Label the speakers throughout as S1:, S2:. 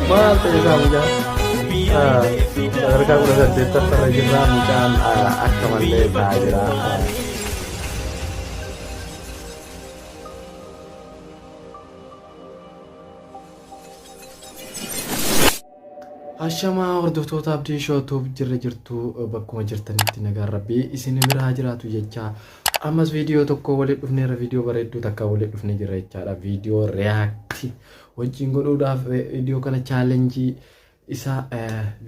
S1: Maal ta'e isaa mucaan? Sadarkaa 18ffarra jirra mucaan akka malee ta'aa jira. Ashamaa hordoftoota Abdii Show Tube, jirra jirtu? Bakkuma jirtanitti nagaan Rabbii isin bira haa jiraatu jecha, ammas viidiyoo tokko waliin dhufneerra. Viidiyoo bareedduu takka waliin dhufnee jirra jechaadha. Viidiyoo react wajjin godhuudhaaf, viidiyoo kana challenge isa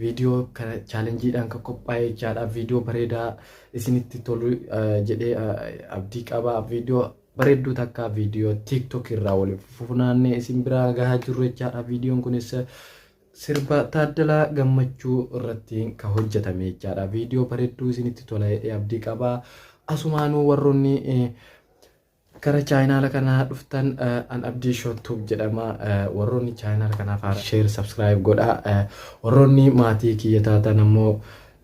S1: viidiyoo kana challengeidhaan kan qophaa'e jechaadha. Viidiyoo bareedaa isinitti tolu jedhee abdii qaba. Viidiyoo bareedduu takka viidiyoo TikTok irraa waliin funaannee isin biraa gahaa jirru jechaadha. Viidiyoon kunis sirba Taaddalaa Gammachuu irratti kan hojjetame jechaadha. Viidiyoo bareedduu isinitti tola jedhee abdii qaba. Asumaanuu warroonni gara channel kanaa dhuftan, an Abdii Show Tube jedhama. Warroonni channel kanaaf haara share, subscribe godha. Warroonni maatii kiyya taatan ammoo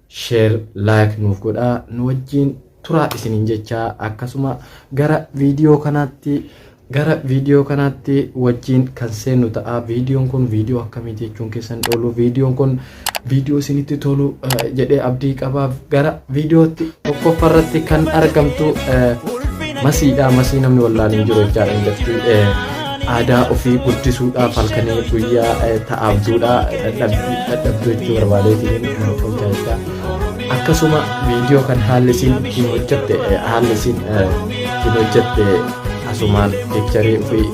S1: share, like nuuf godha, nu wajjin turaa isiniin jecha, akkasuma gara viidiyoo kanaatti wajjin kan seennu ta'a. Viidiyoon kun viidiyoo akkamiiti jechuun keessan oolu, viidiyoon kun viidiyoo isinitti tolu jedhee abdii qabaaf. Gara viidiyootti. Tokkoffaarratti kan argamtu Masiidha. Masii namni wallaan hin jiru jechaadha. Injatti aadaa ofii guddisuudhaaf halkanii guyyaa ta'aabduudha, dadhabduu jechuu barbaadeetiin nama tolchaa jecha. Akkasuma viidiyoo kan haalli isiin ittiin hojjette, haalli isiin ittiin hojjette, asumaan picture ofii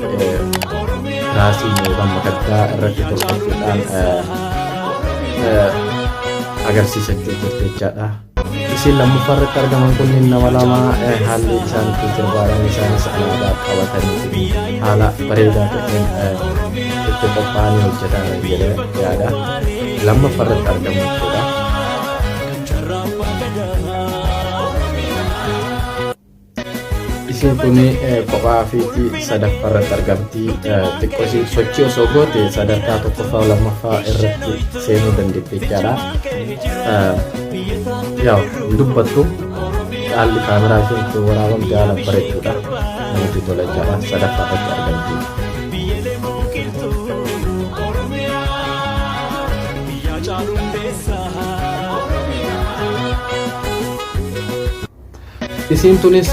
S1: raasii yookaan makaddaa irratti tolfachuudhaan agarsiisachuu jirti jechaadha. Isiin lammaffaa irratti argaman kunniin nama lama. Haalli isaan ittiin sirbaaran, isaanis alaabaa qabatanii haala bareedaa ta'een itti qophaa'anii hojjetan jedhee yaada. Lammaffaa irratti argamu jechuudha. Isiin kun kophaa ofiitti sadaffaa irratti argamti. Xiqqoo ishee sochii osoo goote sadarkaa tokkoffaa, lammaffaa irratti seenuu dandeetti jechaadha. Yaa hin dubbattu, haalli kaameraa isheen ittiin waraabamte haala bareedduudha. Namatti tola jechaadha. Sadaffaa irratti argamti. Isiin tunis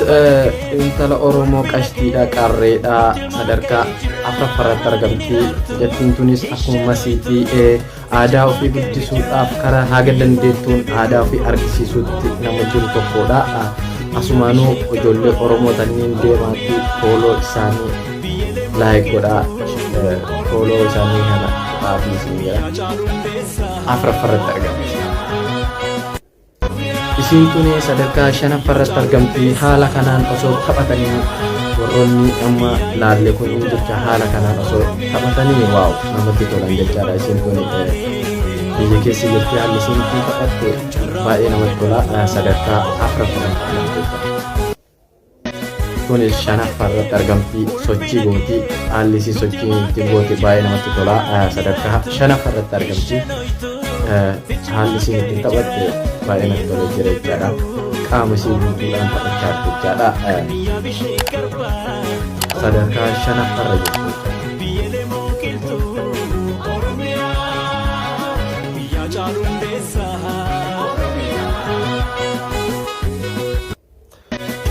S1: intala Oromoo qashtiidha, qarreedha, sadarkaa afuraffaarratti argamti. Jettiin tunis akkuma Masiitii aadaa ofii guddisuudhaaf karaa haga dandeettuun aadaa ofii argisiisuutti nama jiru tokkodha. Asumaanuu ijoollee Oromoo tanniin deemaatti follow isaanii like godhaa, follow isaanii kana tuqaafi isin jira. Afuraffaarratti argamti. Isiin tuni sadarkaa shanaffaarratti argamti. Haala kanaan osoo taphatanii, warroonni amma laalle kun jecha, haala kanaan osoo taphatanii, wow, namatti tolan jechaadha. Isiin tuni biyya keessa jirti, haalli isiin ittiin taphattu baay'ee namatti tola. Sadarkaa afuraffaarratti argamti jechaadha. Kunis shanaffaa irratti argamti. Sochii gooti, haalli isii sochii ittiin goote baay'ee namatti tola. Sadarkaa shanaffaa irratti argamti. Haalli isiin ittiin taphatte baay'ee natti tolee jira jechaadha. Qaama isii guutuudhaan taphachaa jirti jechaadha. Sadarkaa shanaffaa irra jirti jechaadha.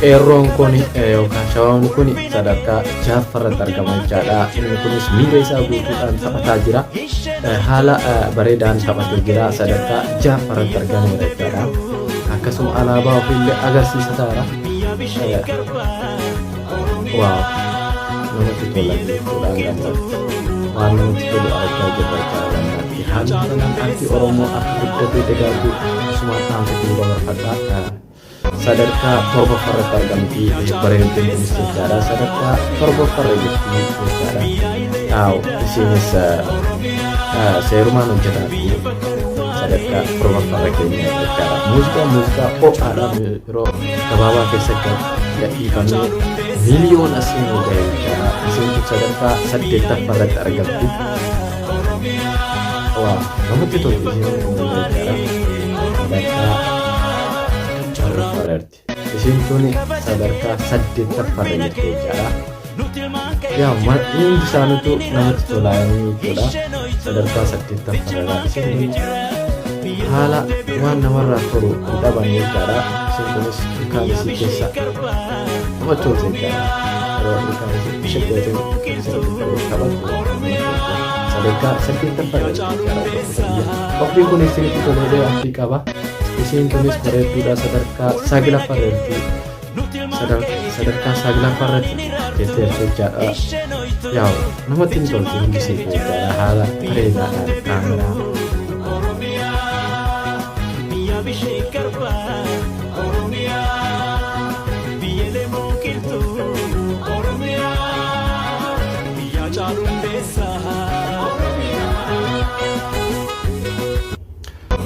S1: Qeerroon kun yookaan shabaabni kun sadarkaa jahaffaarratti argama jechaadha. Inni kunis miira isaa guutuudhaan taphataa jira. Haala bareedaan taphatee jira. Sadarkaa jahaffaarratti argameera jechaadha. Akkasuma alaabaa ofiillee agarsiisataa jira. Wow, namatti tola jechuudha gammaatti. Waan namatti tolu argaa jirra jechaadha gammaatti. Haalli kanaan aartii Oromoo akka guddatee dagaagu asumaan dhaamsa kiyya dabarfadha. Sadarkaa torbaffaarratti argamti bareedduun kunis jechaadha. Sadarkaa torbaffaarra jirti jechaadha. Aaw, isinis seerumaan hojjetaatti sadarkaa torbaffaarra keenya jechaadha. Muuziqaa ho'aadha, yeroo gabaabaa keessatti gadhiifamee miliyoona seenuu gahe jechaadha. Isiin kun sadarkaa saddeettaffaarratti argamti. Waa namatti tolti isiin kun jechaadha. Sadarkaa torbaffaarra jirti. Isiin tuni sadarkaa saddeettaffaarra jirti jechaadha. Yaa hundi isaaniitu namatti tolaanii jechuudha. Sadarkaa saddeettaffaarra isin kun haala waan namarraa tolu hin dhaban jechaadha. Isin kunis ilkaan isii keessa namatti tolti jechaadha. Yeroo ilkaan isii ishee gootee sirriitti taphattu namatti tolti. Sadarkaa saddeettaffaarra jechaadha hordoftoota biyya. Qophiin kun isinitti tolee abdii qaba. Isiin kunis bareedduudha sadarkaa saglaffaarra jirti. Sadarkaa saglaffaa irratti jetteerti jechaadha. Yaa'u namatti hin tolti hundi isii jechaadha haala bareedaadhaan kaameraa.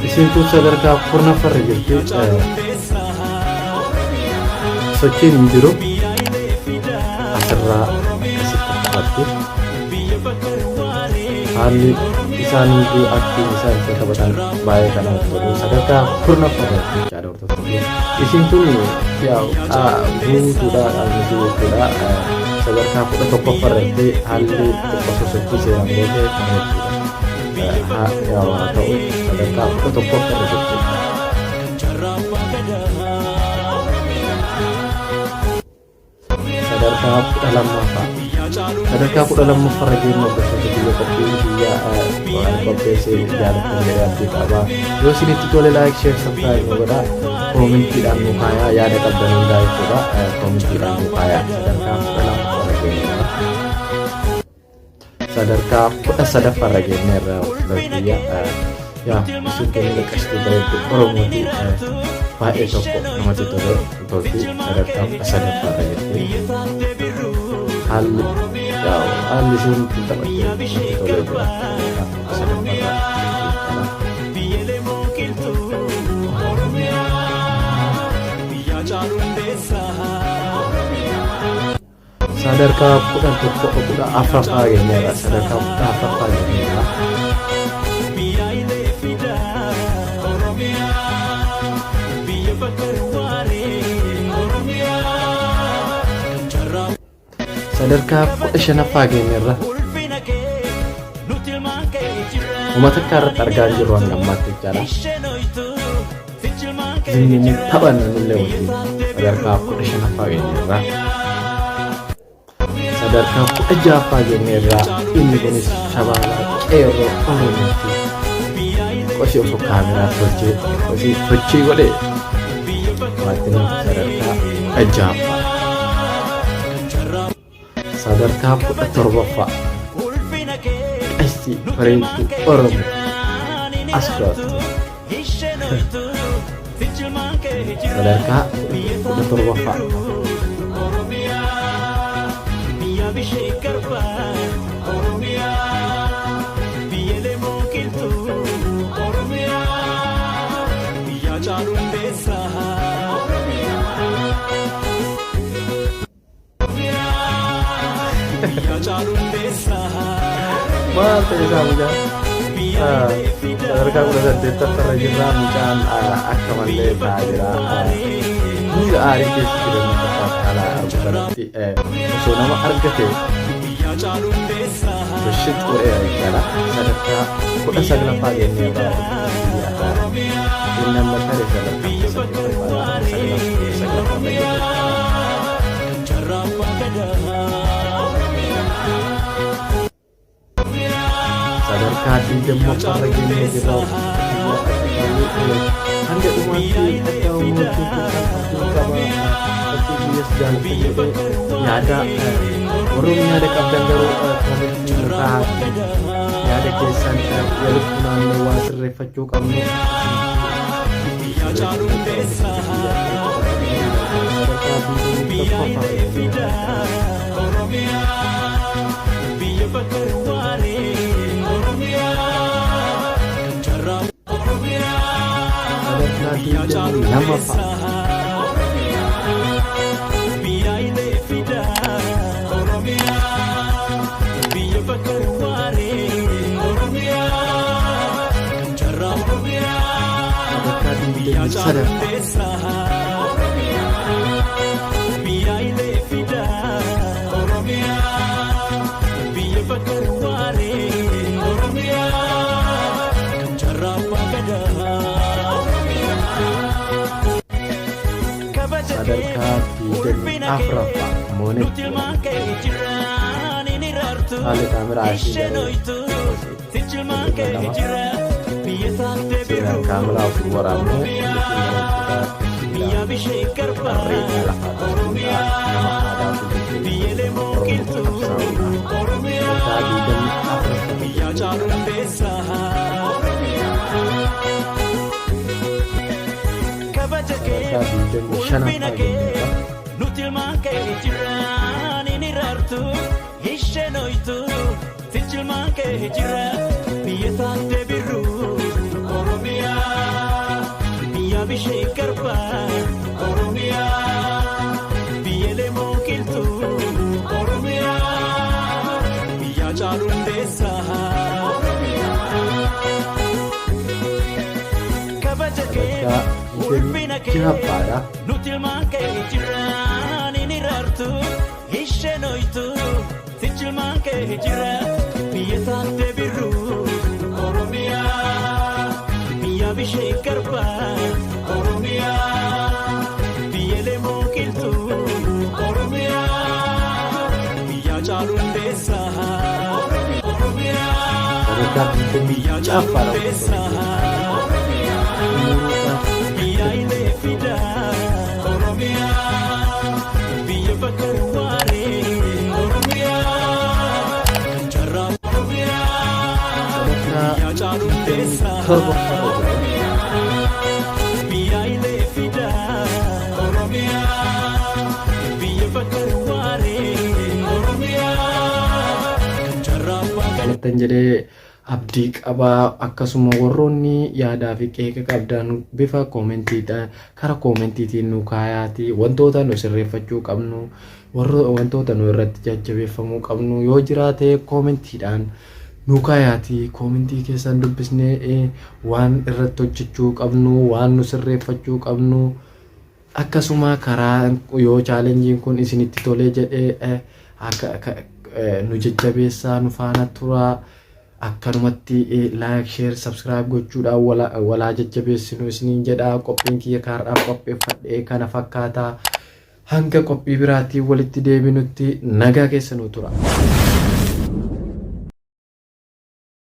S1: Isiin tun sadarkaa kurnaffarra jirti. Sochiin hin jiru. Asirraa akkasitti taphatti. Haalli isaan hunduu aktiin isaan ittiin taphatan baay'ee kan namatti tolu. Sadarkaa kurnaffarra jirti jechaadha hordoftoonni. Isiin tun guutuudha qaamni ishee jechuudha. Sadarkaa 11ffarra jirti. Haalli xiqqoo sosochii seeraan gootee bareedduudha. Haa haa ta'u sadarkaa 11ffaa irra jirti. Sadarkaa 12ffaa. Sadarkaa 12ffaa irra geenye hordoftoota biyya qophii biyya qopheessee jaallattan jedhee abdii qaba. Yoo isinitti tole like, share, subscribe nu godhaa. Koomentiidhaan nu kaayaa yaada qabdan hundaa jechuudha. Koomentiidhaan nu kaayaa sadarkaa 12ffaa irra geenyeera. Sadarkaa 13ffaarra geenyeerra biyya yaa isin kennu qashtii bareeddu Oromooti baay'ee tokko namatti tole tolti sadarkaa 13ffaarra jirti. Haalli haalli isheen ittiin taphatte namatti tolee jira sadarkaa 13ffaarra jirti jechuudha. Sadarkaa 11 14ffaa geenyeerra. Sadarkaa 14ffaa geenyeerra. Sadarkaa 15ffaa geenyeerra. Uma takka irratti argaa hin jirru hanga ammaatti jechaadha. Zinni taphanna nullee wajjin sadarkaa 15ffaa geenyeerra. Sadarkaa 16ffaa geenyeerra inni kunis shabaalaa qeerroo Oromooti. Qosii osoo kaameraa tolchee qosii sochii godhee waattina sadarkaa 16ffaa. Sadarkaa 17ffaa qashtii bareedduu Oromoo as koottu. Sadarkaa 17ffaa. Maal ta'e isaa mucaan? Sadarkaa 18ffarra jirraa mucaan akka mallee ta'aa jira. Miira aarii keessa jiran fakkaata haala argu kanatti osoo nama argate bashit godheera jechaadha. Sadarkaa 19ffaa geenyeerra biyya inni amma tare sadarkaa 18ffaadha. 19ffaarra jirra jechaadha. Sadarkaa 20ffaarra geenyee jirra. Hanga dhumaatti akka hojii turtan abdiin qaba. Qophii biyyas jaallattan jedhee yaada warroonni yaada qabdan garuu koomentii nu kaa'aa yaada keessan walitti funaannee waan sirreeffachuu qabnu. Sadarkaa 22ffaa. Sadarkaa 23ffaa.
S2: kee,
S1: Sadarkaa
S2: ulfina kee,
S1: 24ffaa Moonet
S2: nuti ilmaan kee jiraan hin iraartu.
S1: Haalli kaameraa ishii
S2: Isheen
S1: garuu
S2: hoytu, sichi ilmaan kee
S1: lama.
S2: jira, biyya taattee
S1: Seenaan
S2: birruu.
S1: kaameraa ofii waraabnee
S2: Oromiyaa, biyya bishee garbaa.
S1: Irreechaa lafaa
S2: Oromiyaa,
S1: nama aadaa fi
S2: biyya lemoo
S1: Oromoo
S2: qilxuu.
S1: qabsaa'uudha.
S2: Oromiyaa,
S1: Sadarkaa 24ffaa
S2: biyya caalumbeessaa. Kabaja kee,
S1: Sadarkaa
S2: ulfina
S1: 25ffaa
S2: kee,
S1: jenneerra.
S2: nuti ilmaan kee jiraan hin iraartu. Isheen hoytu, sichi ilmaan kee jira, biyya taattee birruu. Oromiyaa, biyya bishee garbaa. Oromiyaa, biyya lemoo qilxuu. Oromiyaa, biyya caalumbeessaa. Kabaja kee,
S1: Sadarkaa
S2: ulfina kee,
S1: 26ffaadha.
S2: nuti ilmaan kee jiraan hin iraartu. Isheen hoytu, sichi ilmaan kee jira, biyya taattee birruu. Oromiyaa, biyya bishee garbaa. Oromiyaa, biyya lemoo qilxuu. Oromiyaa, biyya caalumbeessaa. Oromiyaa,
S1: Sadarkaa
S2: biyya
S1: 26ffaadha.
S2: caalumbeessaa. Biyya ilee fidaa. Oromiyaa, biyya bakka waaree. Oromiyaa, kan carraa. Oromiyaa,
S1: Sadarkaa
S2: biyya caalumbeessaa.
S1: 27ffaarra jira.
S2: Biyya ilee fidaa. Oromiyaa, biyya bakka waaree. Oromiyaa, kan carraa abbaa
S1: Jalattan jedhee abdii qabaa. Akkasuma warroonni yaadaa fi qeeqa qabdan bifa koomentiidhaan kara koomentiitiin nu kaayaati. Wantoota nu sirreeffachuu qabnu, wantoota nu irratti jajjabeeffamuu qabnu yoo jiraate koomentiidhaan nu kaayaati. Koomentii keessan dubbisnee waan irratti hojjechuu qabnu, waan nu sirreeffachuu qabnu, akkasuma karaa yoo chaalenjiin kun isinitti tolee jedhee akka nu jajjabeessaa, nu faana turaa. Akkanumatti like, share, subscribe gochuudhaan walaa jajjabeessinu isiniin jedha. Qophiin kiyya kaarraaf qopheeffadhee kana fakkaataa. Hanga qophii biraatiin walitti deebinutti nagaa keessa nu tura.